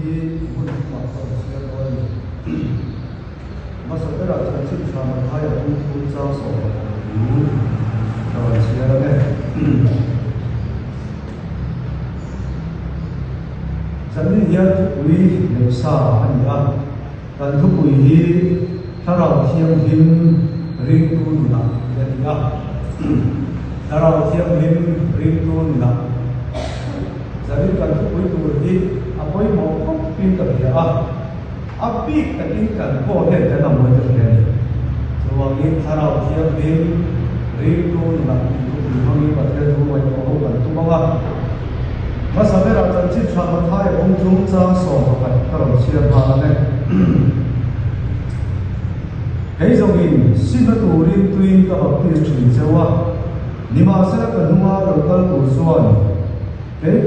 hi hmun thumah ka rawn chhiar dawn a ni. Hmasa berah chanchin tha Mathaia bung thum chang 11 thu ka rawn chhiar ang e. Zanin hian thupui neih sa a ni a, kan thupui hi Thlarau Thianghlim ringtu nunah tih a ni a. Thlarau Thianghlim ringtu nunah zanin kan thupui tur hi a pawimawh khawpin ka hria a. A bik takin kan pawh hian kan a mawi ta hle a ni. Chuvangin Thlarau Thianghlim ringtu nunah tih thupui hmangin Pathian thu ngaihtuah ho kan tum ang a. Hmasa berah chanchin tha Mathaia bung thum chang 11 ka rawn chhiar nghal ang e. Kei zawngin sima turin tuin ka baptis thin cheu a, nimahsela ka hnunga lo kal tur chuan kei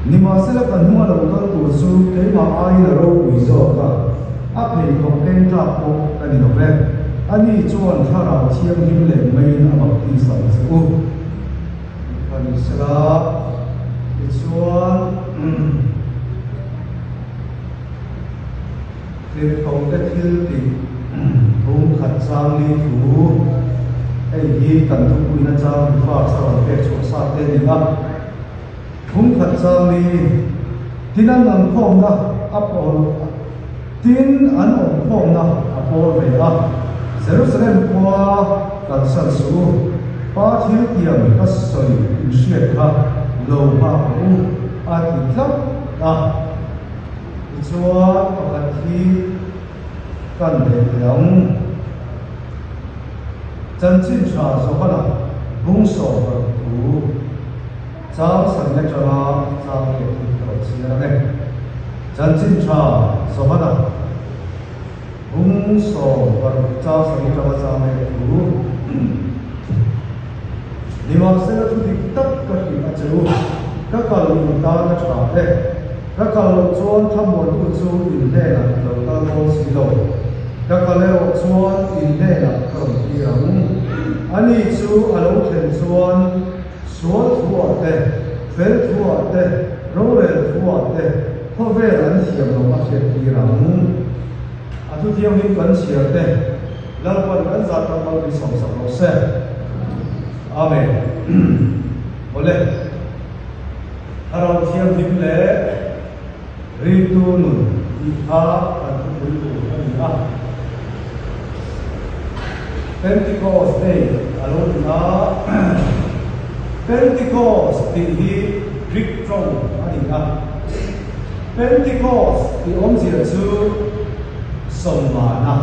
Nimahsela ka hnunga lo kal tur chu keimah aiin a ropui zawk a, a pheikhawk keng tlak pawh ka ni lo ve. Ani chuan Thlarau Thianghlim leh meiin a baptis ang che u. Tih kha ni sela, tichuan Tirhkohte thil tih bung khat chang li thu, hei hi kan thupuina chang reference a rawn pek chhuah sa te a ni a. Bung khat chang li tin an awm khawmna a pawl tin an awm khawmna a pawl ve a, Jerusalem khua kalsan suh u, Pa thil tiang ka sawi inhriat kha lo nghak rawh u a ti tlat a. Tichuan pakhat hi kan leh teh ang. Chanchin tha Johana bung 16 thu chang sarih atanga chang leh hi ka rawn chhiar ang e. Chanchin tha Johana bung 16 chang sarih atanga chang leh thu Nimahsela thu dik tak ka hrilh a che u, ka kal in tan a tha e. Ka kal loh chuan thlamuantu chu in hnenah ka lo kal dawn si lo. Ka kal erawh chuan in hnenah ka rawn tir ang. Ani chu a lo thlen chuan sual thuah te, fel thuah te, rorel thuah te khawvel an thiam loh a hriat tir ang. A thuthianghlim kan chhiar te Lalpan kan zah tak mal min sawmsak rawh se. Amen. Awle. Thlarau Thianghlim leh Ringtu nun tih kha kan thupui tur a ni a. Pentecost Day a lo ni a. Pentecost tih hi Greek tawng a ni a. Pentecost tih awmzia chu sawmvana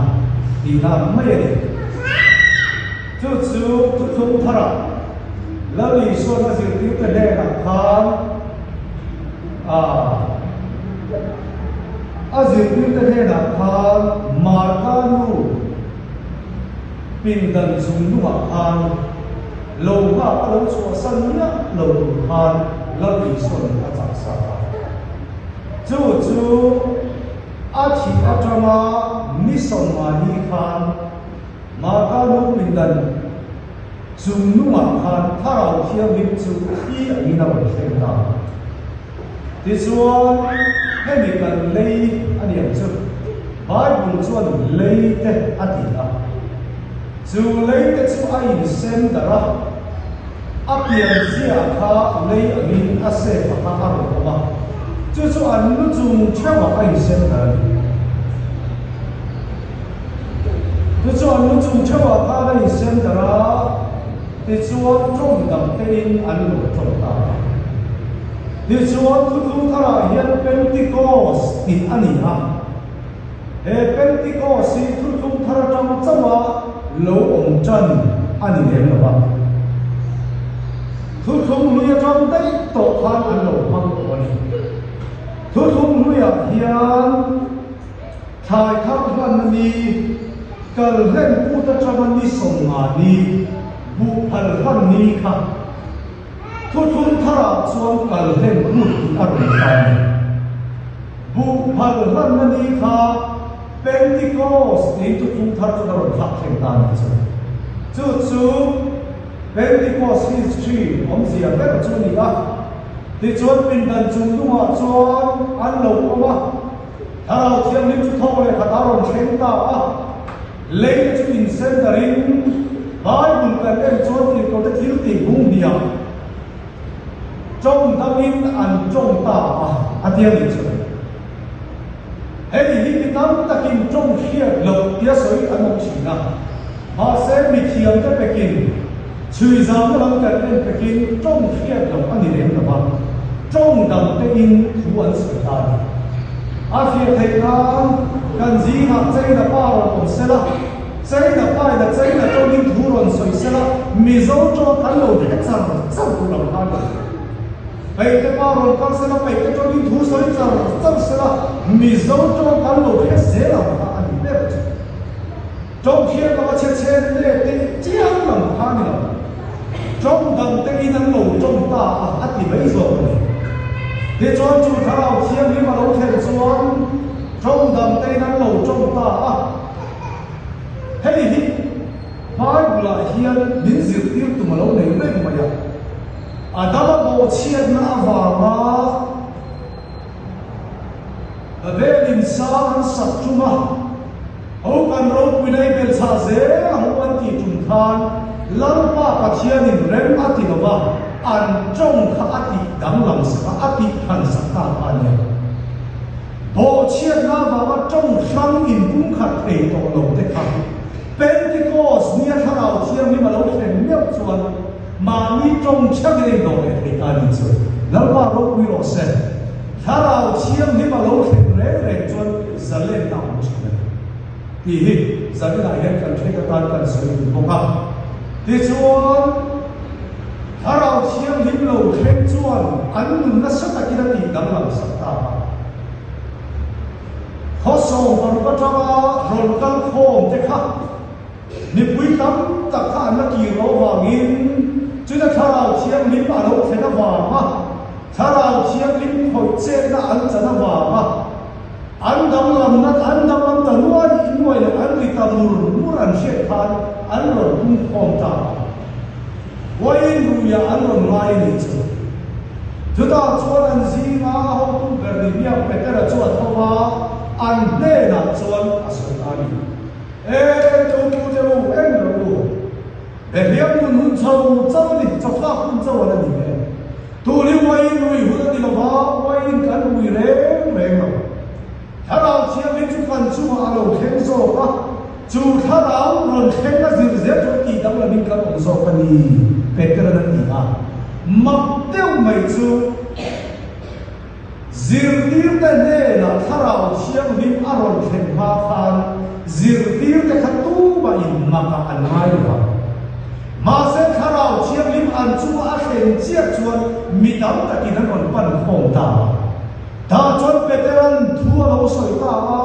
tihna mai a ni. Chu chu thuthlung tharah Lal Isuan a zirtirte hnenah khan a a zirtirte hnenah khan Martha nu pindan chung nungah khan lo nghak a lo chhuahsan miah lo tur khan Lal Isuan a chah sa a. Chu chu a thih atanga ni 50 khan Martha nu pindan chung nungah khan Thlarau Thianghlim chu thli angin a rawn thleng ta. Tichuan, hemi kan lei a ni ang chu. Bible chuan lei te a ti a. Chu lei te chu a insen darh a, a pianzia kha lei angin a sefa kha a rawn awm a. Chu chu an lu chung theuhah a insen darh a ni. Tichuan lu chung theuhah khan a insem darh a, tichuan tawng dang tein an lo tawng ta a. Tichuan thuthlung tharah hian Pentecost tih a ni a, he Pentecost hi thuthlung thar atang chauha lo awm tan a ni lem lo a. Thuthlung hlui atang daih tawh khan an lo hmang tawh a ni. Thuthlung hluiah hian. Thlai thar hlanna ni, kal hlen kut atanga ni 50 ni, buh phal hlan ni kha thuthlung tharah chuan kal hlen kut tih a rawn ta a ni. Buh phal hlanna ni kha Pentecost tiin thuthlung thar chuan a rawn thlak thleng ta a nih chu. Chu chu Pentecost history awmzia ber chu a ni a. Tichuan pindan chung hnungah chuan an lo awm a, Thlarau Thianghlim chu thawk leh khat a rawn thleng ta a, lei te chu insen darin Bible kan en chuan tirhkohte thil tih hung hniah tawng dangin an tawng ta a, a ti a nih chu. Hei hi mi tam takin tawng hriat loh tia sawi an awm thin a, mahse mithiamte pekin chhui zamna lam kan en pekin tawng hriat loh a ni lem lo va, tawng dang tein thu an sawi ta a ni. A hriat theih nan kan zingah China pa rawn awm sela, China pain a China tawngin thu rawn sawi sela, Mizo tawng kan lo hre char char tur ang kha a ni. Peihte pa rawn kal sela, peihte tawngin thu sawi char char sela, Mizo tawng kan lo hre zel ang kha a ni ber chu. Tawng thiam lama chhe chhe le teh chiang lam kha a ni lo. Tawng dang te in an lo tawng ta a, a ti mai zawk a ni. Tichuan chu thlarau thianghlim a lo thlen chuan tawng dang te in an lo tawng ta a. Hei hi Bible ah hian min zirtir tum a lo nei reng mai a. Adama bawhchhiatna avanga Babel in sang an sak tum a, ho kan ropuina i bel chhah zel ang u an tih tum khan Lalpa Pathianin rem a ti lo va, an tawng kha a tih danglam sak a, a tih hran sak ta kha a nia. Bawhchhiatna avanga tawng hrang inpumkhat thei tawh lo te kha Pentecost nia Thlarau Thianghlim a lo thlen meuh chuan Mahni tawng chhak in a indawh leh thei ta ni chu Lalpa ropui rawh se. Thlarau Thianghlim a lo thlen reng reng chuan zalenna a awm thin a ni tih hi zaninah hian kan hriat atan kan sawi duh bawk a. Tichuan, Thlarau Thianghlim lo thleng chuan an nun nasa takin a tih danglam sak ta a. Khawsawm paruk atanga rawn kal khawm te kha Mipui tam tak kha an la kir loh avangin chuna Thlarau Thianghlim a lo thlen avanga Thlarau Thianghlim khawih chetna an chan avanga an danglamna an danglam ta nuai nuai leh an ri ta mur mur an hriat khan an rawn pung khawm ta a. Uaiin ruiah an rawn ngai a nih chu. Chutah chuan an zinga a hotu ber ni hmiang Petera chu a tho va, an hnenah chuan a sawi ta a ni. E tu tu te u en rawh u. Behliang nun hun chho chauh a ni, chawthlak hun chauh a la ni e. Tun hi uaiin rui hun a ni lo va, uaiin kan rui reng reng lo. Thlarau Thianghlim chu kan chungah a lo thleng zawk a, chu thlarau rawn thleng a zir zel chuan tih danglamin kan awm zawk a ni, Petera'n a ti a. Mak deuh mai chu. Zirtirte hnenah Thlarau Thianghlim a rawn thlen hma khan zirtirte kha tumah in makah an ngai lo vang. Mahse Thlarau Thianghlim an chunga a thlen chiah chuan mi tam takin an rawn pan khawm ta a. Tah chuan Petera'n thu a lo sawi ta a,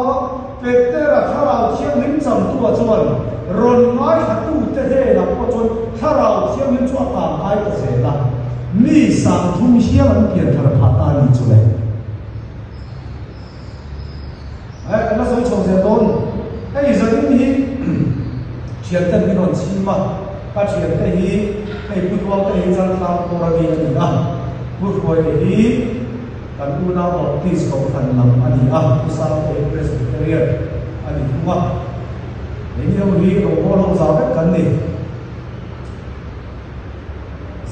Petera Thlarau Thianghlim chamtua chuan rawn ngaithlatute hnenah pawh chuan Thlarau Thianghlim chu a kang kai ta zel a. Mi 30 hial an pian thar phah ta a nih chu le. Eh, kan la sawi chho zel dawn. Hei zanin hi thiante min rawn chhim a, ka thiante hi hei Pu Tuangte hi Chaltlang Kawr a mi a ni a, Pu Hruaite hi kan unau Baptist Kohhran lam a ni a, Pu Sangte hi Presbyterian a ni thung a. Engio hi rawngbawl ho zau vek kan ni.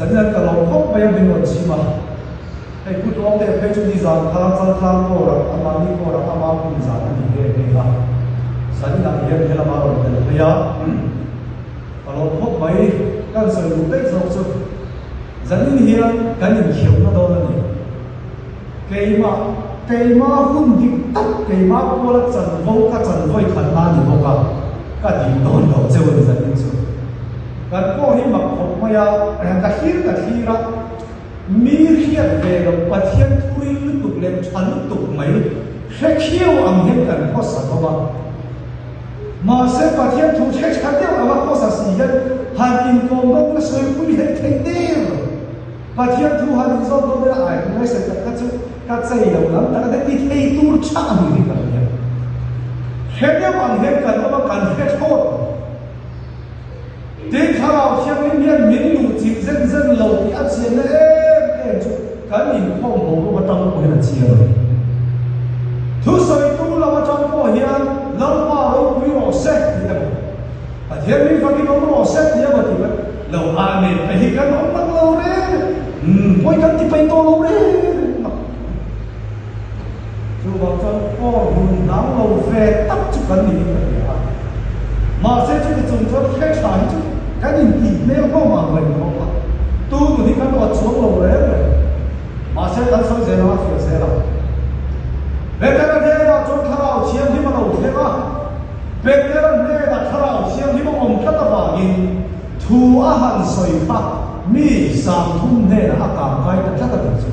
Zanin ka lo khawp mai a min rawn chhim a, hei Pu Tuangte phei chu nizan kha Chaltlang kawrah a mahni kawrah ama kum zan a ni nghe nghe a, zaninah hian helam a rawn tel phei a, ka lo khawp mai kan sawi duh daih zawk chu zanin hian kan inkhiamna dawn a ni. Keimah, keimah hun dik tak keimah kuala chanvo ka chanvawi khat na ni bawk a, ka dil dawn lo cheu a ni zanin chu. Kan pawh hi mak khawp mai a, ka thlir ka thlir a, mi hriat ve loh Pathian thui lutuk leh tha lutuk mai hre khiau ang hian kan khawsa hlawm a. Mahse Pathian thu hre tha deuh anga khawsa si hian han inkawm dawn na sawipui hlei thei der lo. Pathian thu han inzawm dawn ila ai ka ngaihsawi tak kha chu ka chei lo lam tak a ni ti thei tur tha a ni hi ka hria. Hre deuh ang hian kan awm a, kan hre thlawt lo. Tin, Thlarau Thianghlim hian min luh chilh zen zen lo tih a chianna em em chu. kan inkhawm boruak atang pawh hian a chiang a ni. Thusawitu lam atang pawh hian Lalpa ropui rawh se tih emaw, Pathian min fakin awm rawh se tih emaw tih mai lo Amen pe hi kan awm tak lo reng reng, pawi kan ti peih tawh lo reng reng a. Chuvang chuan aw hun dang lo ve tak chu kan niin ka hria a. Mahse chuti chung chuan hre tha hi chu kan intih hmel hlawm ang reng hlawm a. Tu nun hi kan awt chhuak lo reng reng. Mahse kan sawi zel ang a fiah zel ang. Petera hnenah chuan Thlarau Thianghlim a lo thleng a. Petera hnenah Thlarau Thianghlim a awm tlat avangin thu a han sawi kha mi 30 hnenah a kangkai ta tlat a tih chu.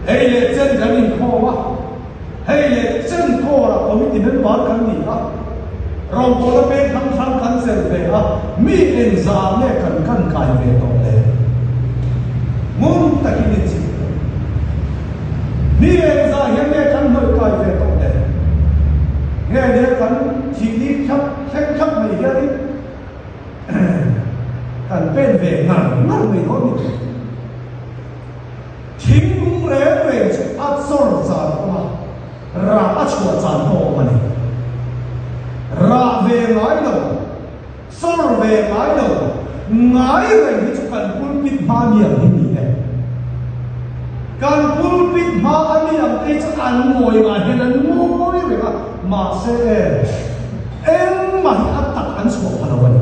Hei leh chen kan inkhawm a, hei leh chen kawrah committee member kan ni a, rawngbawlna peng hrang hrang kan chelh ve a, mi engzah nge kan kan kai ve tawh le? Ngun takin in chim tawh. Mi engzah hian nge kan hnawih kai ve tawh le? Nge nia kan thih ni thlap thleng thlap mai hianin kan pen ve ngar ngar mai dawn ni. Thinglung reng reng chu a chawr zan awm a, rah a chhuah zan pawh awm a ni. Rah ve ngai lo, chawr ve ngai lo, ngai reng hi chu kan pulpit hma mi ang hi ni e. Kan pulpit hma a mi ang te hi chu an ngawi ngah hian an ngawi reng a, mahse e, engmah hi a tak an chhuah pha lo a ni.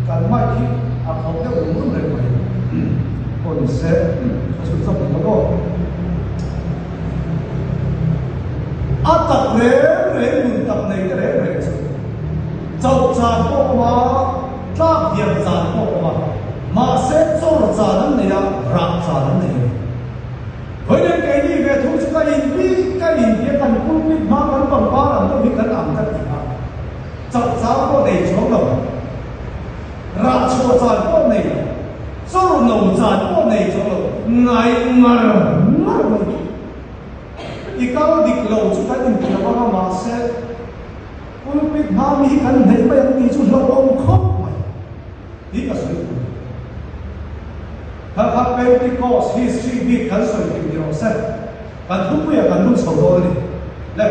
Kan mic hi a khawp deuh rum rum reng mai. Pawh ni se, ka chhun chak ringawt aw. A tak reng reng nun tak nei te reng reng chu chauh chan pawh awm a, tlak diam chan pawh awm a, mahse chawr chan an nei a, rah chan an nei a ni. Vawiin keini ve thung chu ka in bik ka in tia kan pulpit hma kan pangpar ang deuh hi kan ang ka ti a, chauh chang pawh nei chuang lo, rah chhuah chan pawh nei lo, chawr no chan pawh nei chuang lo, ngai ngar ngar mai chu. I kal dik lo chu kan inti lo ang a, mahse pulpit hma mi hi kan hneih mai ang tih chu hlauhawm khawp mai tih ka sawi thung. Kha kha Pentecost history bik kan sawi thei ni rawh se, kan thupuiah kan lut chho dawn a ni. Le.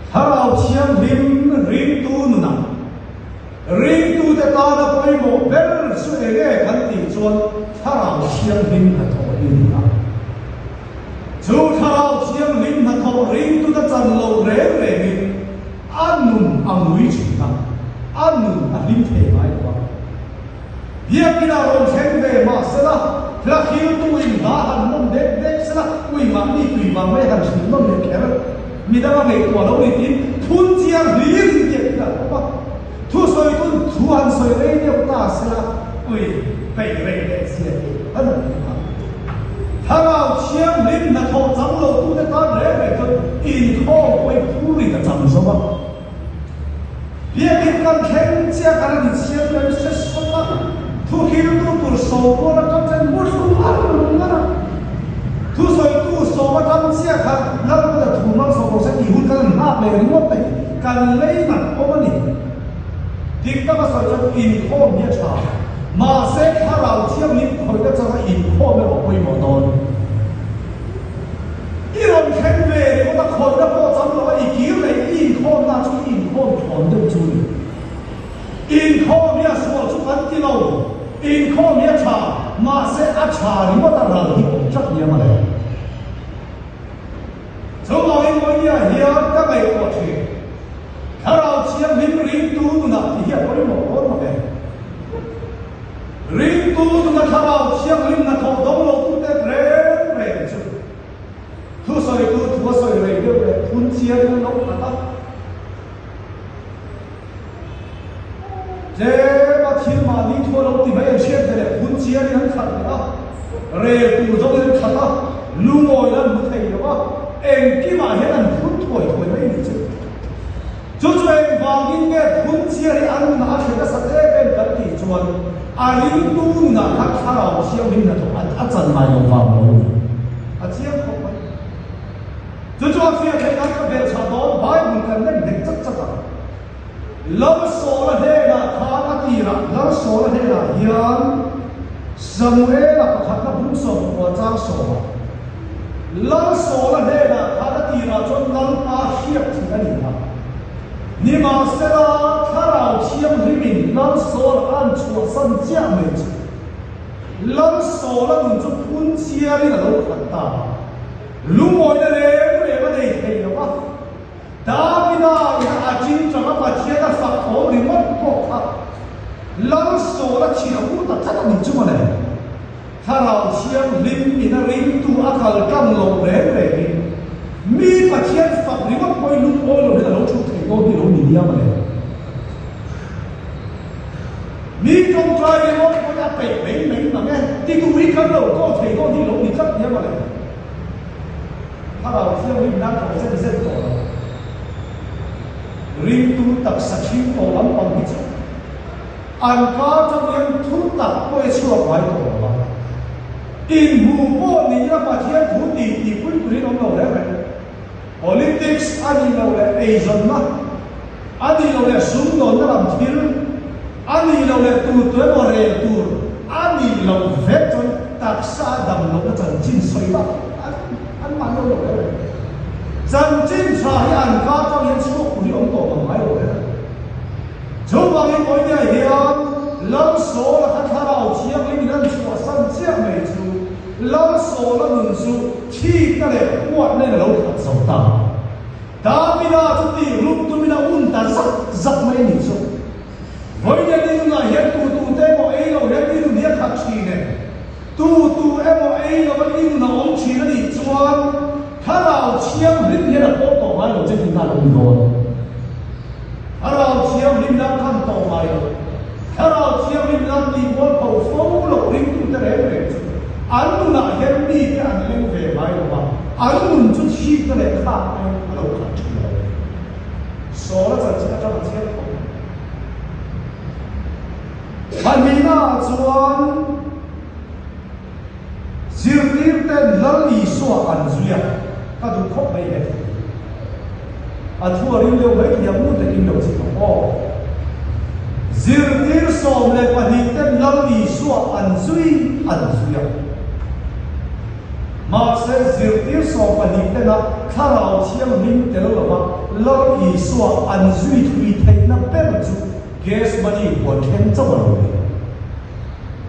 Thlarau Thianghlim ringtu nunah ringtute tana pawimawh ber chu eng nge kan tih chuan Thlarau Thianghlim hnathawh hi a ni a. Chu Thlarau Thianghlim hnathawh ringtute chan lo reng rengin a nun a ngui thin a, a nun a hlim thei ngai lo a. Biakina rawn thleng ve mah sela, hla khiltu in hla han nawm dek dek sela, ui mahni tui vang mai han hrilh nawm leh kher, midang a ngaihtuah lo ni tiin phun chiang hlir in tiah hi kan awm a. Thusawitun thu han sawi rei deuh ta sela, ui peih rei leh zia hi an han ti a. Thlarau Thianghlim hnathawh chang lo tute tan reng reng chuan inkhawm pawh hi phurin a chang zo a. Biakin kan thleng chiah kan an insiam rem hre sawt a, thuhriltu tur sawm rual atang chuan muthlu ngar ngar a. Thusawitu sawm atang chiah khan Lalpata thu hmang sawm rawh se tih hun kan an nghak leh ringawt mai, kan lei ngat awm a ni. Dik taka sawi chuan inkhawm hi a tha, mahse thlarau thianghlim khawihna changa inkhawm erawh pawimawh dawn. I rawn thleng ve ringawt a, khawihna pawh chang lo a, i kir leh i inkhawmna chu i inkhawm thlawn deuh chu a ni. Inkhawm hi a sual chu kan ti lo, inkhawm hi a tha, mahse a tha ringawt a ral hi awm tlat nia mawle. Chuvangin Mawia hian ka ngaihtuah thin, Thlarau Thianghlim ringtu nunah ti hi a pawimawh dawn mawle. Ringtu nuna Thlarau Thianghlim hnathawh dawng lo tute reng reng chu thusawitu thu a sawi rei deuh leh phun chiang in an lo khat a. Tlem a thil mahni thu a lo ti mai an hriat ve leh phun chiang in an khat leh a, rel tur zawng in an khat a, lungawi an hmu thei lo a, engkimah hian an phun thuai thuai mai a nih chu. Chu chu engvangin nge phun chiar hi an nunah a hre nasa em em kan tih chuan a ringtu nunah khan thlarau thianghlim hnathawk a chan ngai lo vang lo a ni. A chiang khawp mai. Chu chu a fiah theih nan ka belchhah dawn Bible kan nem nghet chat chat ang. Lalsawla hnenah khan a tirah Lalsawla hnenah hian Samuela pakhatna bung sawmkua chang sawmah Lalsawla hnenah khan a tirah chuan Lalpa hriat thin a ni kha. Nimahsela, Thlarau Thianghlimin Lalsawla an chhuahsan chiah mai chu Lalsawla nun chu phun chiarin a lo khat ta a, lungawina reng reng a nei thei lo a. Davida in a chin chang a Pathian a fak thawm ringawt pawh kha Lalsawla chhir a pu ta tlat a nih chu mawle. Thlarau Thianghlim in a ringtu a kal tlang lo reng rengin mi Pathian fak ringawt pawhin lungawi lo hian a lo thu thei dawn hi lo ni nia mawle. Mi tawngtai ringawt pawhin a peih mai mai mang e, ti duh hi kan lo kawl thei dawn hi lo ni tlat nia mawle. Thlarau Thianghlim nan tawh zen zen tawh lo. Ringtu taksa ṭhing tawh lampang hi chu an ka aṭang hian thu tak pawh i chhuak ngai tawh lo a. Inhmu pawh ni ila Pathian thu ti tih pui turin awm lo reng reng. Politics a nih loh leh eizawnna, a nih loh leh sumdawnna lam thil, a nih loh leh tur tu emaw rel tur a nih loh vek chuan taksa a dam lohna chanchin sawi bak an man lo lo reng reng. Chanchin tha hi an ka atang hian chhuak tur hi awm tawh mang ngai lo reng. Chuvangin Pawihnia hian Lalsawla kha thlarau thianghlim in an chhuahsan chiah mai chu Lalsawla nun chu thikna leh huatna in a lo khat zo ta. Davida chu tih hlum tumin a un ta zak zak mai a nih chu. Vawinia ni nunah hian tu tu te emaw ei lo hian i nun hi a khat thin e. Tu tu emaw ei lo a i nun a awm thin a nih chuan Thlarau Thianghlim hian a pawh tawh ngai lo che tih na a lo ni dawn. Thlarau Thianghlim la khan tawh ngai lo. Thlarau Thianghlim la tih mual pho fo loh ringtute reng reng chu an nunah hian mite an leng ve ngai lo va, an nun chu chhipna leh khak aiin a lo khat thin lo. Sawl a chanchin atang a chiang khawp mai. Pahnihnaah chuan zirtirten Lal Isua an zui a, ka duh khawp mai he thu hi. A thu a ring deuh mai thiam ngut takin lo chik ang aw. Zirtir 12 ten Lal Isua an zui an zui a. Mahse zirtir 12 tena Thlarau Thianghlim tel lova Lal Isua an zui thui theihna ber chu Gethsemane huan thleng chauh a lo ni.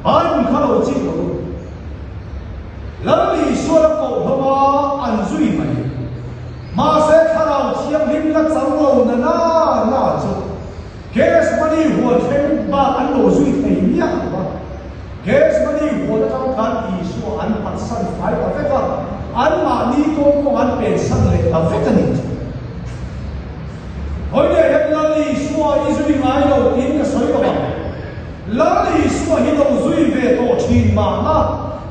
Bible kha lo chik lo u. Lal Isua la koh hlawm a, an zui mai. Mahse Thlarau Thianghlim la chang lo na na na chu Gethsemane huan thleng bak an lo zui thei miah lo va. Gethsemane huan atang khan Isua an patsan fai ta vek a, anmahni kawng kawng an pensan leh ta vek a ni chu. Hawiah hian Lal Isua i zui ngai lo tiin ka sawi lo ang. Lal Isua hi lo zui ve tawh thin mahna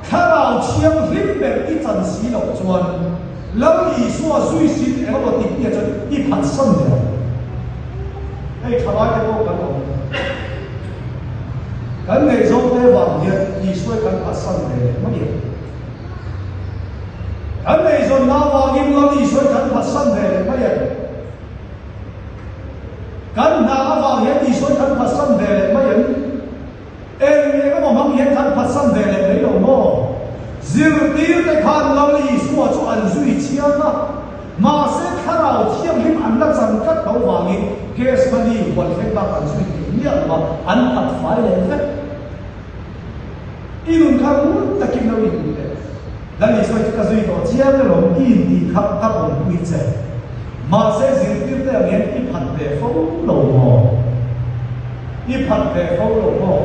Thlarau Thianghlim ber i chan si loh chuan Lal Isua zui sin eng emaw tih tia chuan i phatsan ve ang. Hei thalai te pawh kan awm. Kan ngaihzawng te vang hian Isua hi kan phatsan ve leh mai ang. Kan eizawnna avangin Lal Isua hi kan phatsan ve leh mai ang. Kan hna avang hian Isua hi kan phatsan ve leh mai ang. Eng eng emaw hmang hian kan phatsan ve leh mai lo maw? Zirtirte khan Lal Isua chu an zui chiang a, mahse Thlarau Thianghlim an la chan tlat lo vangin Gethsemane huan thleng bak an zui thei miah lo a, an phat fai leh vek. I nun kha ngun takin lo inhmu teh. Lal Isua chu ka zui tawh chiang emaw i intih kha ka awmpui che. Mahse zirtirte ang hian i phat ve fo lo maw? I phat ve fo lo maw?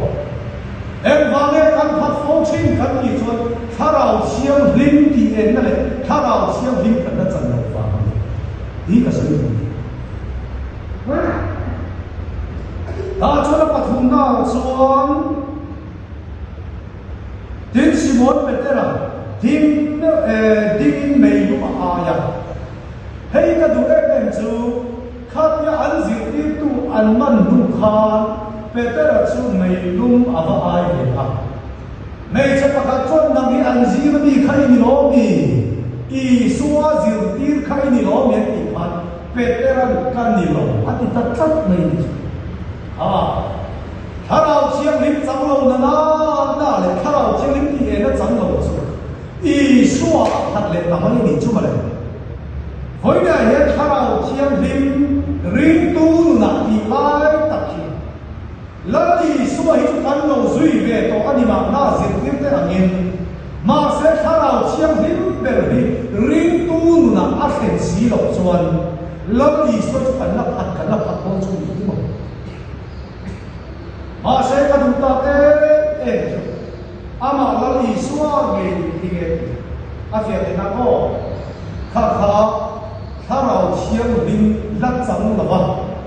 Engvang nge kan phat fo thin kan tih chuan Thlarau Thianghlim tih enna leh Thlarau Thianghlim kan la chan loh vang a ni tih ka sawi duh a ni. Tah chuan a pathumnaah chuan Tin, Simon Petera ding dingin mei lum a ai a. Hei ka duh em em chu, khatia an zirtirtu an man hnu khan Petera chu mei lum a va ai ve a. Hmeichhe pakhat chuan nang hi an zir mi kha i ni lo mi? Isua zirtir kha i ni lo mi? an tih khan Petera'n ka ni lo a ti ta tlat mai ni chu. A, Thlarau Thianghlim chang lo na na na leh Thlarau Thianghlim tih ena chang lo chu Isua a khat leh ta mai a nih chu mawle. Vawiinah hian Thlarau Thianghlim ringtu nunah tih lai tak hi Lal Isua hi chu kan lo zui ve tawh a ni mahna zirtir te angin, mahse Thlarau Thianghlim ber hi ringtu nunah a thlen si loh chuan Lal Isua chu kan la phat kan la phat dawn chu ni maw? Mahse ka duh tak em em chu amah Lal Isua ngei nih hi nge tih a fiah theih na aw. Kha kha Thlarau Thianghlim la chang lova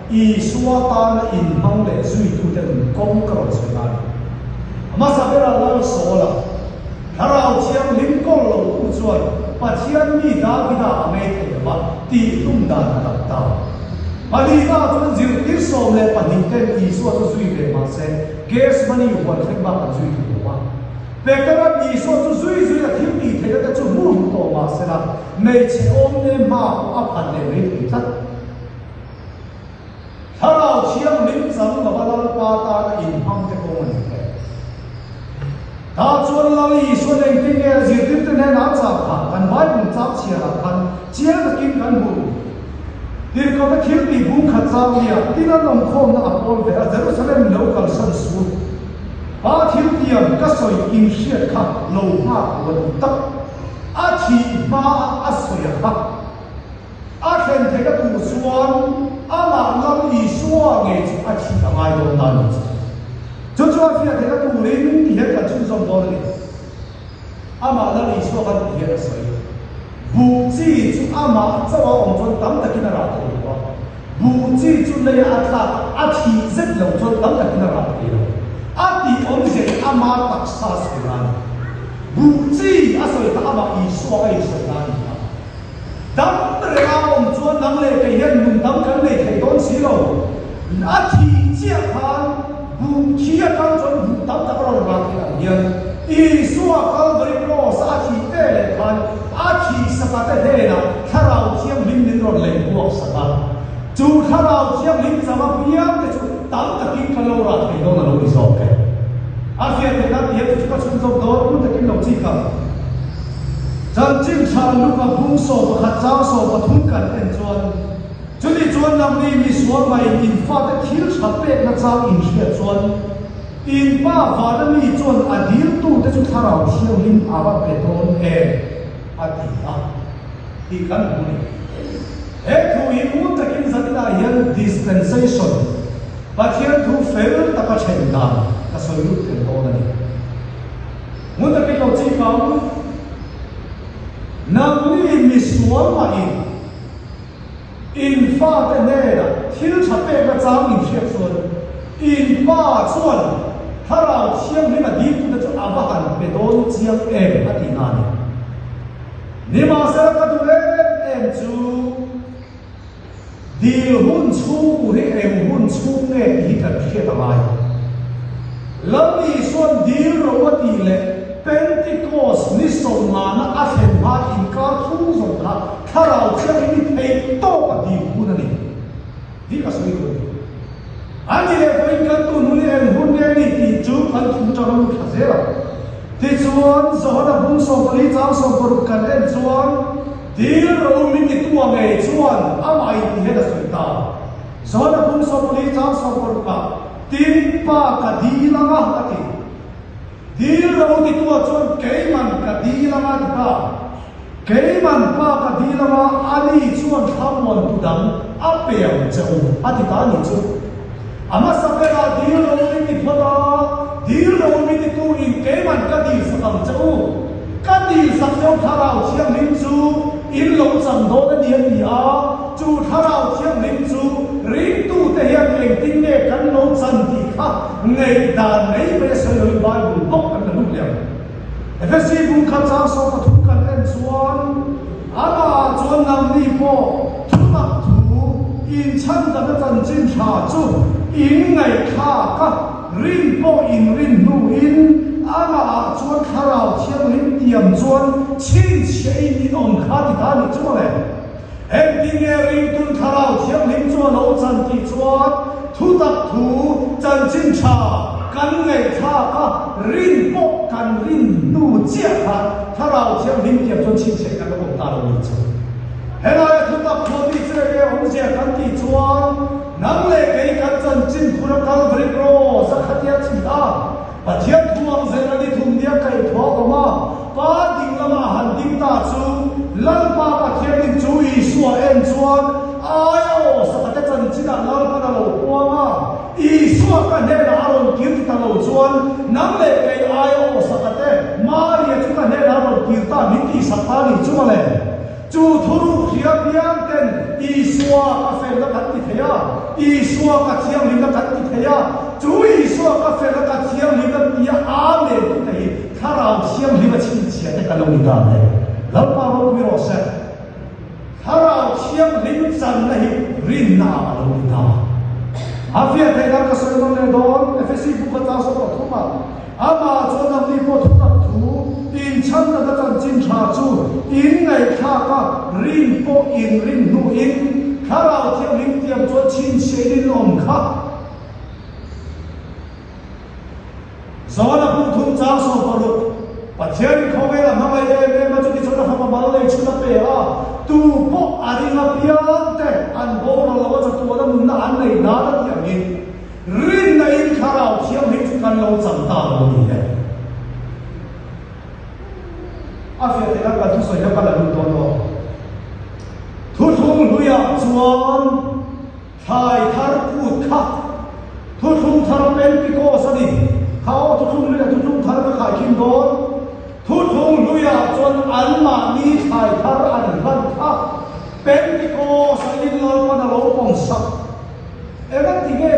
Isua tana inhmang leh zuitute nun kawng ka rawn sawi ta a ni. Hmasa bera Lal Saula, Thlarau Thianghlim kawl lo tu chuan Pathian mi Davida a ngei thei lo va tih hlum dan a dap ta. Pahnihna chuan zirtir 12 ten Isua chu zui ve mah se Gethsemane huan thleng bak an zui thei lo va. Petera'n Isua chu zui zui a thil tih theihna te chu hmu hmu tawh mah sela hmeichhe awm ne hma pawh a phat leh mai thei tlat. Thlarau Thianghlim chang lova Lalpa tana inhmang te kawng a ni hle. Tah chuan Lal Isuan engtin nge a zirtirte hnenah a chah kha kan Bible chang chhiarah khan chiang takin kan hmu. Tirhkohte thil tih bung khat chang nia tin an awmkhawmna a pawl ve a Jerusalem lo kalsan su. Pa thil tiang ka sawi inhriat kha lo nghak lo a ti tak. A thih hmaah a sawi a kha. A thlen theih a tur chuan amah Lal Isua ngei chu a thih a ngai dawn ta ni. Chu chu a fiah theih a turin ti hian kan chhunzawm dawn a ni. Amah Lal Isua khan ti hian a sawi. Buh chi chu amah chauh a awm chuan tam takin a rah thei lo a, buh chi chu leia a tlak a thih zet lo chuan tam takin a rah thei lo. A tih awmzia hi ama taksa sawi na a ni. Buh chi a sawi kha amah Isua a insawi na a ni kha. Dam reng a awm chuan nang leh kei hian nun dam kan nei thei dawn si lo. A thih chiah khan buh thi atang chuan buh tam tak a rawn rah thei ang hian Isua Calvary Cross a thih ve leh khan a thih saka te hnenah Thlarau Thianghlim min rawn lei buak sak a. Chu Thlarau Thianghlim chang a piang te chu tam takin kan lo rah thei dawn a lo ni zawk e. A fiah theih nan tihian chu chu ka chhunzawm dawn hmun takin lo chik ang. Chanchin tha Luka bung 11 chang 13 kan en chuan, Chuni chuan nangni mi sual mai in fate thil tha pekna chang in hriat chuan, in pa vana mi chuan a diltute chu Thlarau Thianghlim a va pe dawn em? a ti a tih kan hmu a ni. He thu hi ngun takin zaninah hian dispensation, Pathian thu fel taka then dan ka sawi lut tel dawn a ni. Ngun takin lo chik ang, Nangni misual mahin in fate hnenah thil tha pekna chang in hriat chuan in pa chuan Thlarau Thianghlim a diltute chu a va han pe dawn chiang em a tih na a ni. Nimahsela ka duh em em chu Dil hun chhung tur hi eng hun chhung nge tih hi kan hriat a ngai. Lal Isuan dil ro a tih leh Pentecost ni sawmngana a thlen hma inkar chhung zawng kha Thlarau Thianghlim hi theih tawk a dil hun a ni tih ka sawi duh a ni. A ni leh pawhin kan tun hun hi eng hun nge ni tih chu kan thu tang a lut thla zel ang. Tichuan, Johana bung 14 chang 16 kan en chuan, Dil ro min ti tu ngei chuan amah in ti hian a sawi ta. Johana bung 14 chang 16 ah, Tin pa ka dil anga a ti. Dil ro ti tu ah chuan keiman ka dil anga a ti ta. Keiman pa ka dil anga ani chuan thlamuan tu dang a pe ang che u a ti ta anih chu. A hmasa berah dil ro min ti phawt a, dil ro min ti tu in keiman ka dil sak ang che u. Ka dil sak cheu Thlarau Thianghlim chu in lo chang dawn a ni a ti a, chu Thlarau Thianghlim chu ringtute hian engtin nge kan lo chan tih kha ngaihdan mai mai a sawi loin Bible bawk kan la lut leh ang. Efesi bung khat chang 13 kan en chuan amah chuan nangni pawh thutak thu inchhandana chanchin tha chu in ngaihthlak a, Rin pawh in rin hnuin amahah chuan Thlarau Thianghlim tiam chuan chhinchhiah in in awm kha ti ta nih chu mawle. Engtin nge ringtun Thlarau Thianghlim chu a lo chan tih chuan thutak thu chanchin tha kan ngaihthlak a, rin pawh kan rin hnu chiah khan Thlarau Thianghlim tiang chuan chhinchhiah kan lo awm ta lo ni chu. Helaia thutak thuami chu enge awmzia kan tih chuan nang leh kei kan chanchin phur a Calvary Cross a khatia thi a, Pathian thu ang zel a ni thum nia kaihthawh a awm a, Pa ding lama a han ding ta chu Lalpa Pathianin chu Isua en chuan ai a aw sakate chanchinah Lalpan a lo puang a, Isua ka hnenah a rawn kir ti ta lo chuan nang leh kei ai a aw sakate Maria chu ka hnenah a rawn kir ta min tihsak ta ni chu mawle. Chu thuruk hria piang ten Isua ka felna kan ti thei a, Isua ka thianghlimna kan ti thei a, chu Isua ka felna ka thianghlimna tia Amen tu te hi Thlarau Thianghlim a chhinchhiah te kan lo ni ta le. Lalpa ropui rawh se. Thlarau Thianghlim channa hi rinna ah a lo ni ta. A fiah theih nan ka sawi nawn leh dawn, Efesi bu kha chang 13 ah. Amah chuan nangni pawh thutak thu inchhanna chanchin tha chu in ngaihthlak a, rin pawh in rin hnuin Thlarau Thianghlim tiang chuan chhinchhiahin in awm kha. Zawna pum thum chang 16, Pathianin khawvel a hmangaih em em a, chuti chuan a fapa mal nei chhun a pe a, tu pawh a ring apiang te an boral lo a, chatuana nunna an nei nan a tih angin, Rinna in Thlarau Thianghlim chu kan lo chang ta lo ni e. A fiah theih a kan thusawi kha ka la lut dawn aw. Thuthlung hluiah chuan thlai thar kut kha Thuthlung thar Pentikos a ni. Kha aw thuthlung hluiah thuthlung thar ka khaikhin dawn. Thuthlung hluiah chuan anmahni thlai thar an hlan kha Pentikos a in Lalpan a lo pawm sak. Engati nge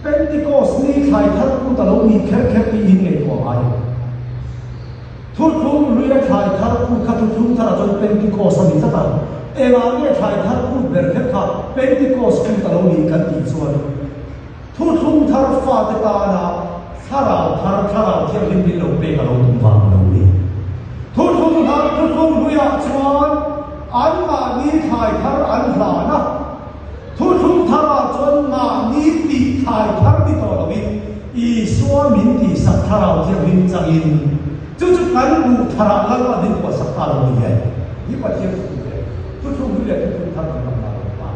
Pentikos ni thlai thar kut a lo nih kher kher tih in ngaihtuah ngai lo. Thuthlung hluia thlai thar kut kha thuthlung tharah chuan Pentikos a ni tlat a. Engah nge thlai thar kut ber kher kha Pentikos kut a lo nih kan tih chuan thuthlung thar fate tana thlarau thar, thlarau thianghlim min lo pek a lo tum vang a lo ni. Thuthlung thar, thuthlung hluiah chuan anmahni thlai thar an hlan a. Thuthlung tharah chuan mahni tih thai thar ni tawh loin Isua min tihsak Thlarau Thianghlim changin chu chu kan buh tharah Lalpa min puahsak ta lo ni e. Hi Pathian chu tu ve? Thuthlung hlui leh thuthlung thar kan ram ta lo pa.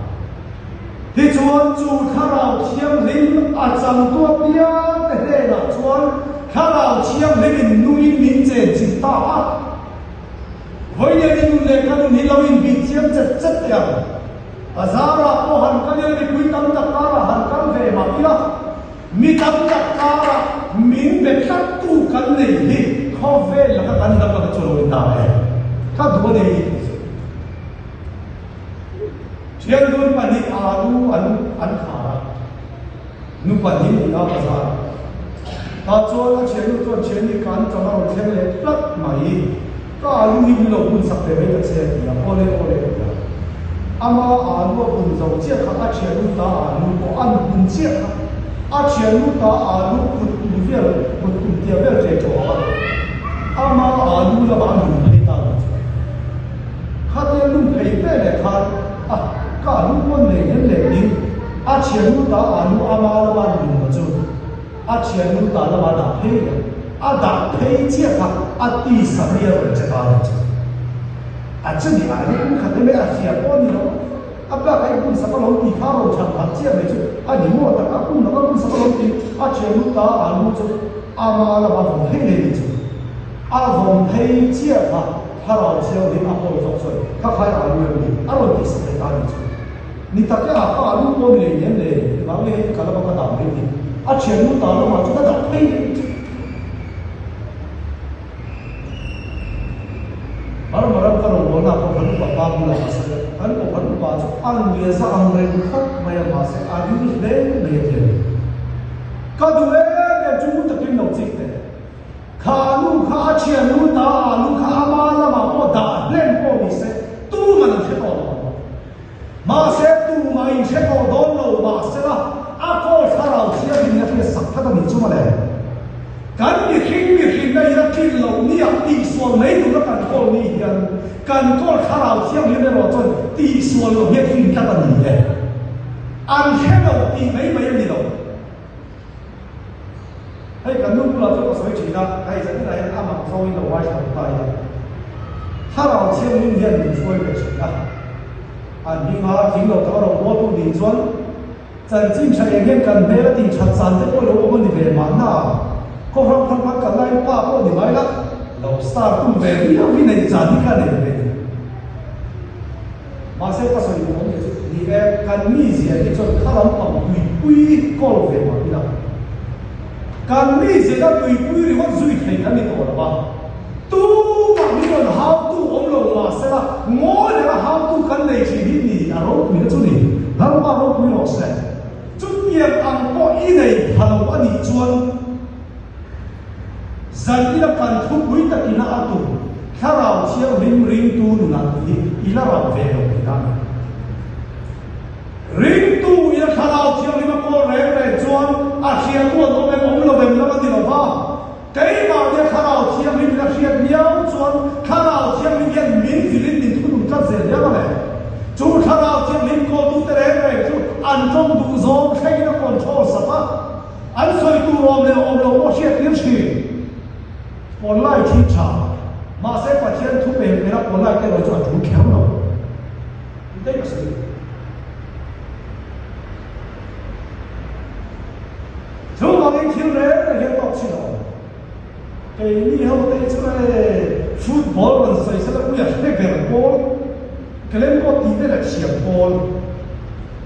Tichuan chu Thlarau Thianghlim a changtu apiang te hnenah chuan Thlarau Thianghlimin nungin min chenchilh ta a. Vawiin i nun leh ka nun hi lo inbih chiang chet chet teh ang. Bazarah pawh han kal ila mipui tam tak karah han kal ve mah ila, mi tam tak karah min be tlattu kan nei hi khawvel laka kan dam laka chu a lo ni ta e. Ka duh a nei hi tih chu. Thiandun pahnih alu an an khar a, nu pahnih ni a bazarah. Tah chuan a thiannu chuan thianni kan chang a rawn thleng leh tlat mai. Ka alu hi min lo bun sak ve mai ta che a ti a, awle awle a ti a. Ama alu a bun zo chiah kha a thiannu ta alu pawh an bun chiah kha a thiannu ta alu kut tum vel kut tum tia vel ṭe ṭawh a, ama alu lamah a lum phei ta lo chuan khatia lum phei ve leh khan a ka alu pawn leh hian leh ding a thiannu ta alu ama lama an lum lo chu A thiannu ta lama dah phei leh a dah phei chiah kha a tisa mi a rawn che ta lo chu. A chumi ah hian kum khat emaw a hria pawh a ni lo. A bak a i bun sak alawm tih kha a rawn chhan phat chiah mai chu a ni maw tak a bun lova bun sak alawm tih a thiannu ta a lu chu ama lama vawm phei leh ni chu. A vawm phei chiah kha thlarau thianghlim a hawl zawk chuan kha khai a lu em ni a rawn tih sak leh ta ni chu. Ni tak e a ka alu pawh ni lei nen le, engah nge hei ka lama ka dah mai ni? A thiannu ta lamah chuan a dah phei leh chu. Burma ram ka rawngbawlna ah pawh kan upa pa bulah ka sawi a, kan upa upa chu a nuia za ang reng khawp mai a mahse a ring hle mai a ti a ni. Ka duh em em chu ngun takin lo chik teh. Kha nu kha a thiannu ta a lu kha ama lamah pawh dah hlen pawh ni se tuman an hre tawh lo ang. Mahse, tumah in hre tawh dawn lo mahsela a kawl thlarau thianghlim na hriat sak tlat a nih chu mawle. Kan mihring mihrinna in a tlin loh nia tihsual mai tura kan kawl ni hian kan kawl thlarau thianghlim erawh chuan tihsual lo hi a tlin tlat a ni e. An hre lo tih mai mai a ni lo. Hei kan nu bulah chuan ka sawi thin a, hei zaninah hian a mak zawngin lo ngaithla ta ila. Thlarau Thianghlim hian min hruai ve thin a. An hminga thing lo taka rawn bualtu nih chuan chanchin tha eng hian kan hmel a tih that zan te pawh lo awm a ni ve mahna. Kawhram khan khan kan laiin pa pawh ni mai la, lo star tum ve viau hi neih zan hi kha nei ve ni. Mahse ka sawi duh awm leh chu ni e, kan mizia hi chuan kha lampang tuipui kawl ve mah ila. Kan mizia na tuipui ringawt zui thei kan ni tawh lo a. Tumah min rawn hautu awm lo mahsela ngawi reng a hautu kan nei thin hi ni a ropui na chu ni. Lalpa ropui rawh se. Chutiang ang pawh i nei pha lo a nih chuan zan ila kan thupui takina a tum Thlarau Thianghlim ringtu nunah tih hi i la ram ve lo tih a ni. Ringtu ila Thlarau Thianghlim a kawl reng reng chuan a hriatu an awm em awm lo em lam a ni lo va. Keimahnia Thlarau Thianghlim ila hriat miau chuan Thlarau Thianghlim hian min vilin min thunun tlat zel hiam a le. Chu Thlarau Thianghlim kawltute reng reng chu an tawng duh zawng thlengin a control sak a, an sawi tur awm leh awm lo pawh hriat tir thin. Pawl lai thi tha, mahse Pathian thu pel pela pawl lai te erawh chu a tul kher lo. Tih daih ka sawi. Chuvangin thil reng reng hian tawk chin a awm. Keini ho te chu e football rawn sawi sela ui a hre ber pawl, Kelen pawh tih vel a thiam pawl,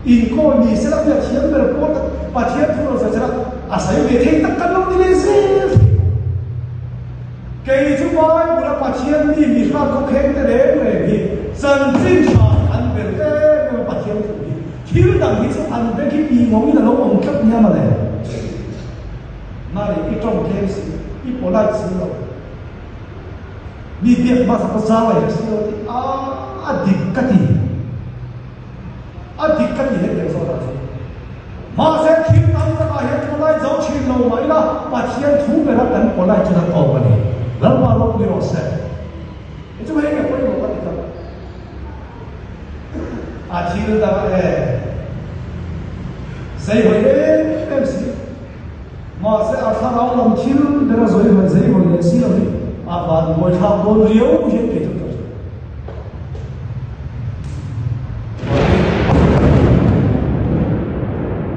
inkawl ni sela ui a thiam ber pawl tak Pathian thu rawn sawi sela a sawi ve thei tak kan lo ni leh zel thei bawk. Kei chu Bible a Pathian mi mi hrat khawkheng te reng reng hi chanchin tha an ber em em a Pathian thu hi. Thil dang hi chu an bek hi tih ngawngin a lo awm tlat nia mawle. Mari, i tawng tlem si, i polite si lo. Mi biak hmasa pawh zau a her si lo tih a a dik ka ti. A dik ka ti hetiang zawk ah chuan. Mahse thil tam takah hian polite zo thin lo mah ila Pathian thu bera kan polite chuan a tawp a ni. Lalpa ropui rawh se. Hei chu hei nge pawimawh ka ti tlat. A thil dang e. Zei hawi em em si. Mahse a thlarau lam thil ber a zawi hawi zei hawi leh si lo hi a van buai thlak dawn riau hian kei chu ka hria.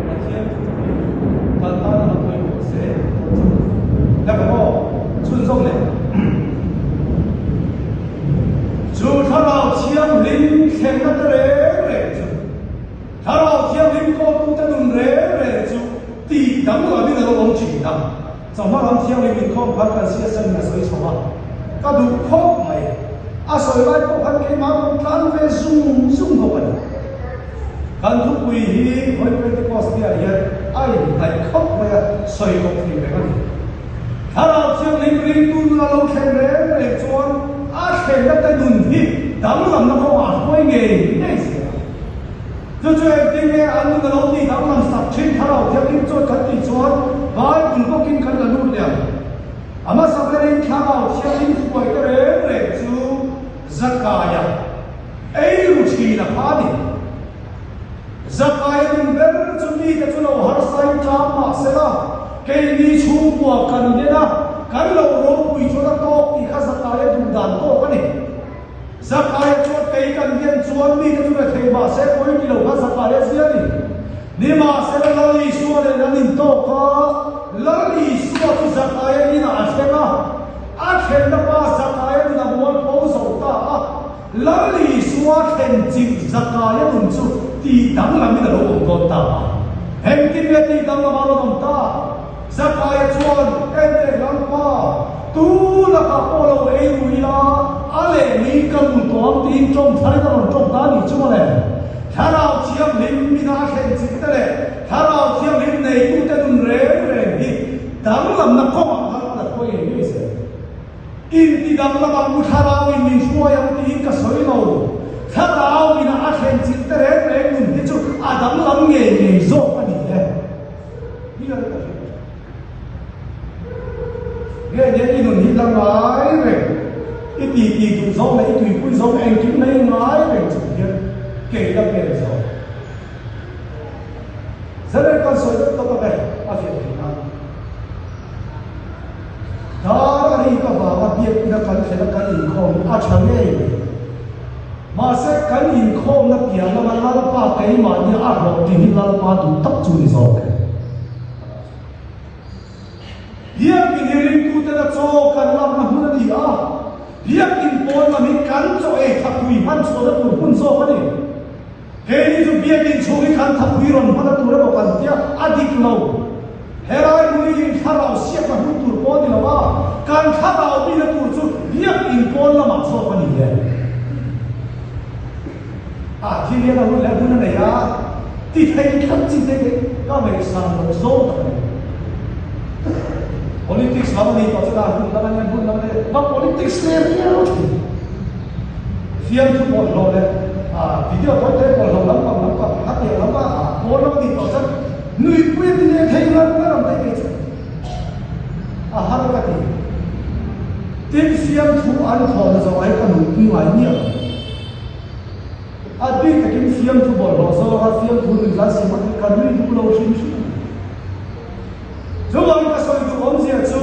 Pathian thupui kan tan a pawimawh zel dawn chu. La ka maw? Chhunzawm leh. Chu Thlarau Thianghlim thlenna te reng reng chu, Thlarau Thianghlim kawltute nun reng reng chu tih danglamin a lo awm thin a. Chawhma ram Thianghlim inkhawm khan kan CSM in a sawi chho a, ka duh khawp mai. A sawi lai pawh khan keimah rawn tlan ve zung zung bawk a ni. Kan thupui hi Holy Pentecost ni-ah hian a inhnaih khawp mai a, sawi kawp thei reng a ni. Thlarau Thianghlim ringtu nun a lo thlen reng reng chuan a thlenna te nun hi danglamna kawngah a hruai ngei ngei zel a. Chu chu engtin nge an nun a lo tih danglam sak thin Thlarau Thianghlim chuan kan tih chuan Bible bawkin kan la lut leh ang. A hmasa berin Thlarau Thianghlim hruai te reng reng chu Zakaia eiru thin a kha a ni. Zakaia nun ber chu mite chu lo harsain tlang mah sela, keini chhungkua kan len a, kan lo ropui chuan a tawk tih kha Zakaia duh dan tawk a ni. Zakaia chuan kei kan len chuan mite chu rethei mah se pawi ti lo kha Zakaia zia a ni. Nimahsela Lal Isua nen an intawk a, Lal Isua chu Zakaia inah a thleng a, a thlenna pa Zakaia nun a mualpho zo ta a, Lal Isua thlen chilh Zakaia nun chu tih danglamin a lo awm dawn ta a. Engtin nge tih danglam a rawn awm ta? Zakaia chuan, Enteh Lalpa, tu lakah pawh lo ei ru ila, a lehli ka rul tawh ang tiin tawng tharin a rawn tawng ta a nih chu mawle. Thlarau Thianghlim mina a thlen chilh te leh Thlarau Thianghlim neitute nun reng reng hi danglamna kawngah khan a la hruai ngei ngei zel. Inti danglam ang u Thlarau in min hruai ang tiin ka sawi lo. Thlarau in a thlen chilh te reng reng nun hi chu a danglam ngei ngei zawk a ni e. Hi a ka hria. Nge nge i nun hi la ngai reng. I ti ti duh zawng leh i tuipui zawng engkim mai ngai reng chung hian kei la pen zawk. Zaren kan sawi deuh tawp a ve a fiah thei nan. biakina kan thlen a kan inkhawm hi a tha ngei mai. Mahse kan inkhawmna piah lama Lalpa keimahni a hlawhtling hi Lalpa duh tak chu ni zawk e. Biakin hi ringtuten a chaw kan lakna hmun a ni a, biakin pawn lam hi kan chaw ei thapui hman chhuahna tur hmun zawk a ni. Keini chu biakin chhung hi kan thapui rawn hman a tur emaw kan tia, a dik lo. Helai hmun hi thlarau siakna hmun tur pawh a ni lo a, kan thlarau bihna tur chu biakin pawn lamah zawk a ni le. A thil hian a hun leh hun a nei a, ti thei tlat chi te hi ka ngaihsan loh zawng tak a ni. Politics lam a ni tawh chuan a hun lam a nia, hun lam a nia, va politics hle viau thin. Fiamthu bawlhhlawh leh video tawi te bawlhhlawh lampang lampang a piah lama pawl lam a nih tawh chuan nuipui a ti leh thei ngar ngar ang daih kei chu a har ka ti. Tin fiamthu an thawhna zawng ah hi ka nuipui ngai miah lo. A bik takin fiamthu bawlhhlawh zawnga fiamthu nuihzat siam a ka nui duh lo hrim hrim a ni. Chuvangin ka sawi duh awmzia chu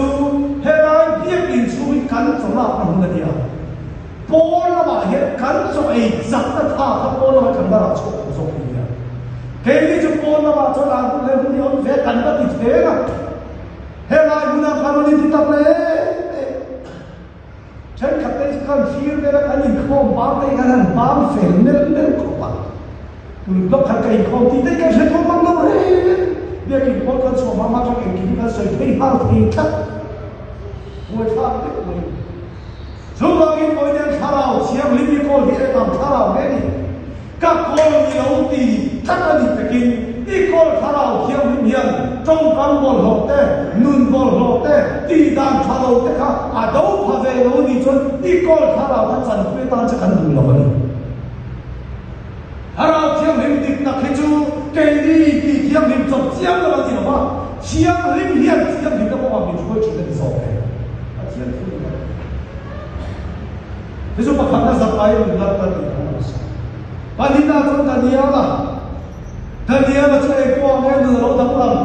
helai biakinn chhung hi kan chaw lakna hmun a ni a, pawn lamah hian kan chaw ei chakna tha kha pawn lamah kan la rah chhuak tawh zawk ni a. Keini chu pawn lamah chuan an hun leh hun hi awm ve kan va ti thleng a, helai hmunah khan rawn inti tak leh em. Thenkhat te chu khan thlir vel a kan inkhawm bang te hi khan han bang fel melh melh khawp a, tun block khat ka inkhawm tih te hi kan hre tawh mang lo reng. Biakin pawl kan chhuah hma hma chuan engkim hi kan sawi phei nghal thei tlat. Buaithlak deuh mai. Chuvangin Vawiin thlarau thianghlim hi kawl hi engam thlarau nge ni? Ka kawl ni lo ti tlat a ni pekin i kawl thlarau thianghlim hian tawngkam bawlhhlawh te, nun bawlhhlawh te, tihdan tha lo te kha a do pha ve lo ni chuan i kawl thlarau kha chanpui atan che kan duh lo a ni. Thlarau thianghlim dik tak hi chu keini tih thianghlim chawp chiang lo a ni lo va, thianghlim hian thianghlimna kawngah min hruai thin a ni zawk e. Pathian thu ni lo. Hi chu pakhatna Zakai nun lat ka tih ang a sa. Pahnihna chuan Daniela. Daniela chu ei pawh ang e nun a lo danglam.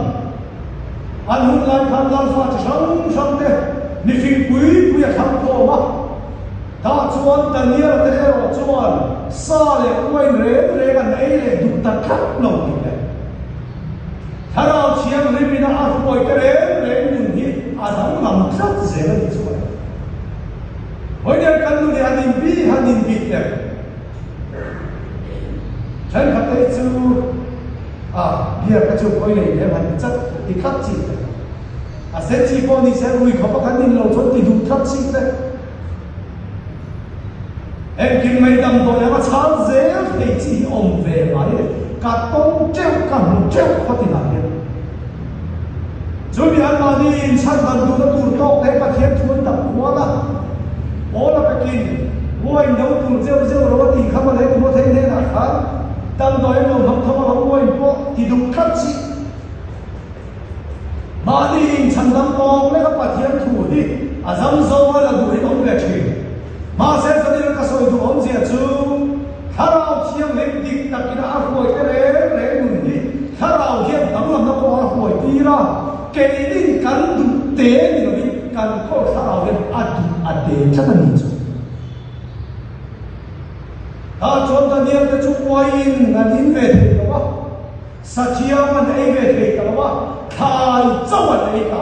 An hun lai khan Lalfa chi hrang hrang te mifing pui pui a thlang khawm a. Tah chuan Daniela te erawh chuan sa leh uain reng reng an ei leh duh ta tlat lo tih le. Thlarau Thianghlim ina a hruai te reng reng nun hi a danglam tlat zel a ni chuan. Hawider kan nu nih han inbi han inbit em? Thenkhat te chu a beer te chu pawi lei lem han ti chat ti tlat chi te. A sen chi pawh ni se rui khawp a kan in lo chuan ti duh tlat chi te. Engkim mai damdawi anga chhang zel thei chi hi awm ve mai e. Ka tawng teuh ka hmu teuh khaw tinah hian. Chumi anmahni inchhan dan duhna tur tawk te Pathian thu an dap kual a, Paula pekin wine do tur zeuh zeuh lo a tih kha mawle Timothei hnenah khan damdawi an lo hmang tho a lo wine pawh ti duh tlat chi. Mahni inchhan dam tawk lek a Pathian thu hi a zam zo a la duh hi awm ve thin. Mahse zanin ka sawi duh awmzia chu Thlarau Thianghlim dik takin a hruai te reng reng nun hi Thlarau hian danglamna pawh a hruai tir a, keinin kan duh te ni lovin kan kawr Thlarau hian a duh a te tlat a ni chu. Tah chuan Daniel te chu uaiin an in ve thei lo a, Sathiam an ei ve thei ta lo a, thlai chauh an ei ta.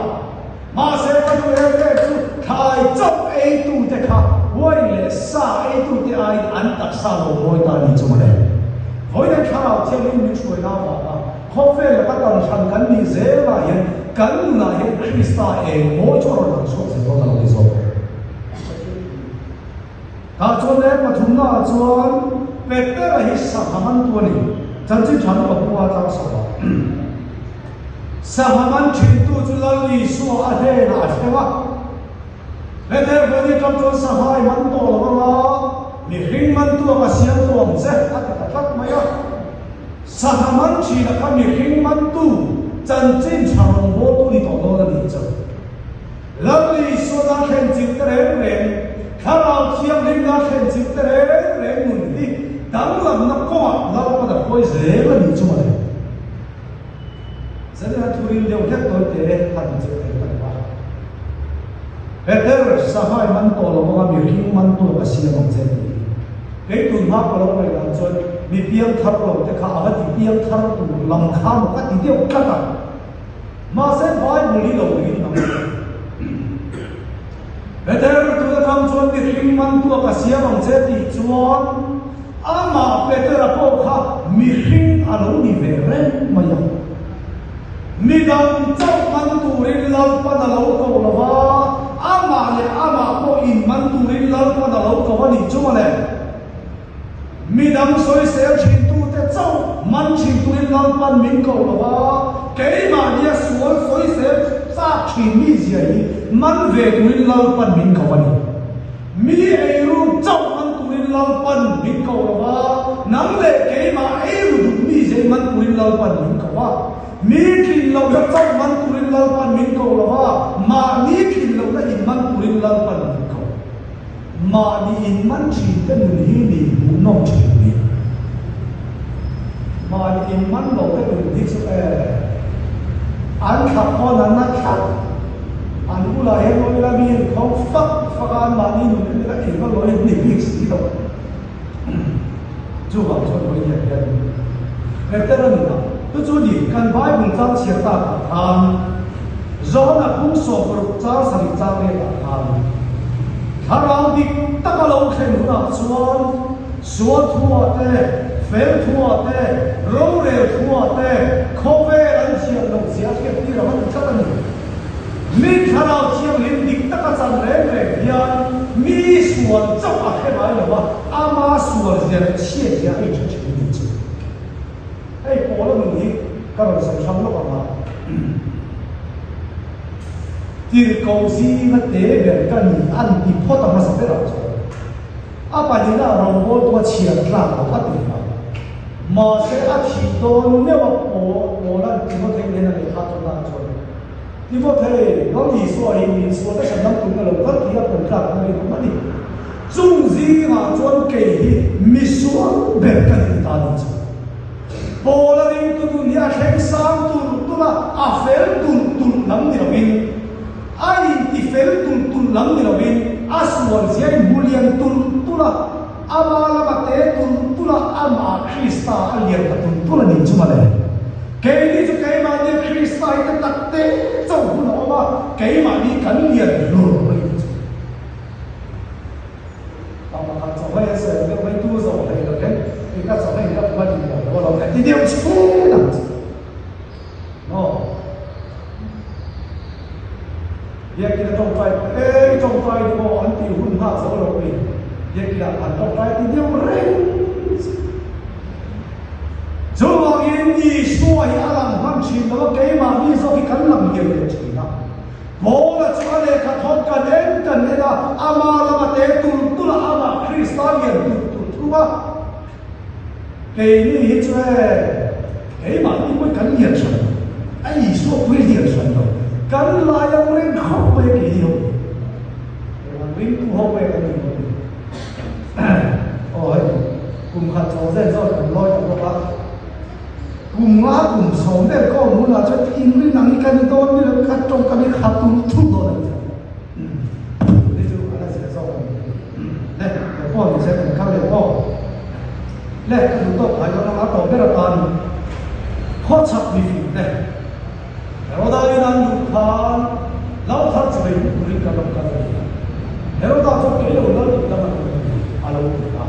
Mahse ka duh em em chu thlai chauh eitute kha huai leh sa eitute aiin an taksa lo mawi ta ni chu mawle. Vawiin thlarau thiangin min hruai na avanga khawvel laka tan hran kan nih zelah hian kan nunah hian Krista eng mawi chu a rawn lang chhuak zel dawn a lo ti zawk. Tah chuan leh pathumnaah chuan Petera hi sangha mantu a ni. Chanchin tha nu pakua atang sawm a. Sangha man thintu chu Lal Isua a hnenah a thleng a. Peter Vawni atang chuan sangha i man tawh lo anga mihring mantu a ka siam tawh ang che a ti ta tlat mai a. Sangha man thin a kha mihring mantu chanchin tha rawngbawltu ni tawh dawn a nih chu. Lal Isua na thlen chilh te reng reng, Thlarau Thianghlim na thlen chilh te reng reng nun hi danglamna kawngah Lalpan a phawi zel a nih chu mawle. Zan ina thu ril deuh hlek tawi te han inchei thei ta lo a. Peter, Sangha i man tawh lo anga mihring man tu ka siam ang che tih hi. Kei tun hma ka lo ngaihdan chuan mi piang thar lo te kha a va ti piang thar tur lam kha maw ka ti deuh tlat a. Mahse Bible hi lo ring ang che. Peter, tun atang chuan mihring man tu a ka siam ang che tih chuan amah Petera pawh kha mihring a lo ni ve reng mai a. Midang chauh man turin Lalpan a lo ko lo va, amah leh amah pawh inman turin Lalpan a lo ko a nih chu mawle. Midang sawisel thintute chauh man thin turin Lalpan min ko lo va, keimahnia sual sawisel chak thin mi zia hi man ve turin Lalpan min ko a ni. Mi eiruk chauh man turin Lalpan min ko lo va, nang leh keimah eiru duh mi zei man turin Lalpan min ko a. Mi tlin lohna chauh man turin Lalpan min ko lo va, mahni tlin lohna in man turin Lalpan min ko. Mahni in man thin te nun hi ni hmuhnawm thin ni. Mahni in man lo te nun hi chu e an thla khawn an na thlap. An bulah hian awm ila mi in khawng fak fak a, anmahni nun en ila eng emaw in ni bik si lo. Chuvang chuan hawi hian hian Peter a nunah chu chu ni kan Bible chang chhiar tak ah khan Johana phung 60 chang 7 chang let ah khan Thlarau dik tak a lo thlen hunah chuan sual thuah te, fel thuah te, rorel thuah te khawvel an thiam loh zia hriat tir ang a ti tlat a ni. Mi Thlarau Thianghlim dik taka chan reng reng hian mi sual chauh a hre ngai lo a, ama sual zia leh chhiat zia a inhre thin a ni chu. Hei Paula nun hi ka rawn sawi hrang lawk ang a, Tirhkoh zinga te ber ka ni an ti phawt a hmasa berah chuan a pahnihna rawngbawltu a chhiar tlak lo a ti a. Mahse a thih dawn meuh a Paula'n Timothei nen a lehkha tawnah chuan, Timothei, Lal Isua hi min sual nasa dang tun a lo kal tih a pawm tlak na rinawm a ni. Chung zingah chuan kei hi misual ber ka ni ta ni chu. Paula ringtu nun hi a thleng sang tulh tulh a, a fel tulh tulh lam ni lovin, a intifel tulh tulh lam ni lovin, a sual zia in hmu lian tulh tulh a, Ama lama te tulh tulh a, amah Krista a lian ta tulh tulh a nih chu mawle. Keini chu keimahni Krista hi te tak te chauh hun a awm a, keimahni kan lian hlur mai te chu. Pa pakhat chaw hei a ser deuh mai tu zawh hlei lo hian i ka chaw hei la kuma din lo lo a lo ti deuh chhun ang chu. Maw? Biakina tawngtai e i tawngtai ni maw an tih hun nghak zo lo mi Biakina an tawngtai ti deuh reng che. Chuvangin Isua hi a lang hman thin lo a, keimahni zawk hi kan lang lian leh thin a. Paula chu a lehkha thawn kan en kan en a, ama lama te tulh tulh a, amah Krista lian tulh tulh thung a. Keini hi chu e, keimahni pawh kan lian hran lo, a Isua pui lian hran lo, kan lai ang reng khawp mai a keini ho hi. Eng ringtu ho pawh kan ni bawk ni. Aw hei, kum khat chaw zen zawt kan lawi ta bawk a, kum nga kum 10 vel ka awm hunah chuan inrin ang hi ka ni dawn ni lo, ka tawngkam hi khat tum thut dawn a ni chuan. Ni chu a la zia zawk a ni. Le, he pawh ni se kan kal leh pawh. Le, ka duh tawk phai dawn a, a tawp ber atan khawchhak mifing te Heroda in an duh khan lal thar chi vei hmuh turin kan lo kal a ni a. Heroda chuan kei lo lal duh dang a lo ni a lo ti a.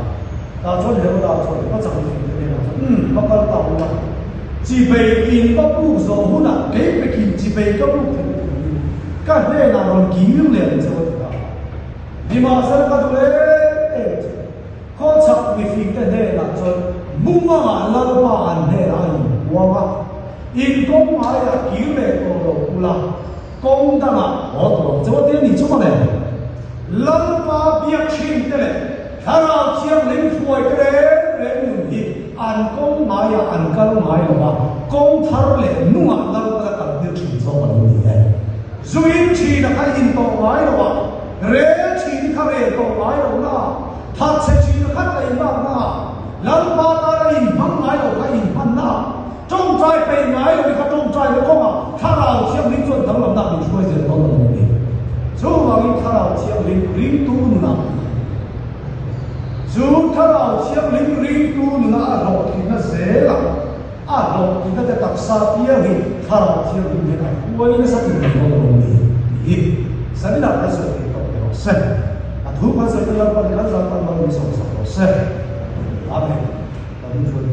Tah chuan Heroda chuan khawchhak mifing te hnenah chuan, Umm, va kal ta ula, chi vei in va puk zawh hunah kei pekin chi vei ka puk theih na turin ka hnenah rawn kir leh ang che u a ti ta. Nimahsela ka duh em em che. Khawchhak mifingte hnenah chuan Mumangah Lalpa an hnenah a inpuang a, in kawng ngaiah kir leh tawh lo ula, kawng dangah haw tawh ang che u a ti a nih chu mawle. Lalpa biak thin te leh Thlarau Thianghlim hruai te reng reng nun hi an kawng ngaiah an kal ngai lo va, kawng thar leh nungah Lalpa la kal tir thin zawk a lo ni e. Zuin thin a kha in tawh ngai lo a, rel thin kha rel tawh ngai lo na, thatchhe thin a kha tleihmak na, Lalpa tana in hmang ngai lo kha in hman na, tawngtai peih ngai lo kha tawngtai na kawngah Thlarau Thianghlim chuan danglamna min hruai zel dawn a lo ni. Chuvangin Thlarau. Chu Thlarau Thianghlim ringtu nuna a hlawhtlinna zelah a hlawhtlinna te taksa piang hi Thlarau Thianghlim hian a huai nasa tin mai dawn lo ni tih hi zaninah kan sawi theih tawh rawh se. A thu kan sawi te Lalpan kan zan tan lo min sawmsak rawh se. Amen. Kan thu.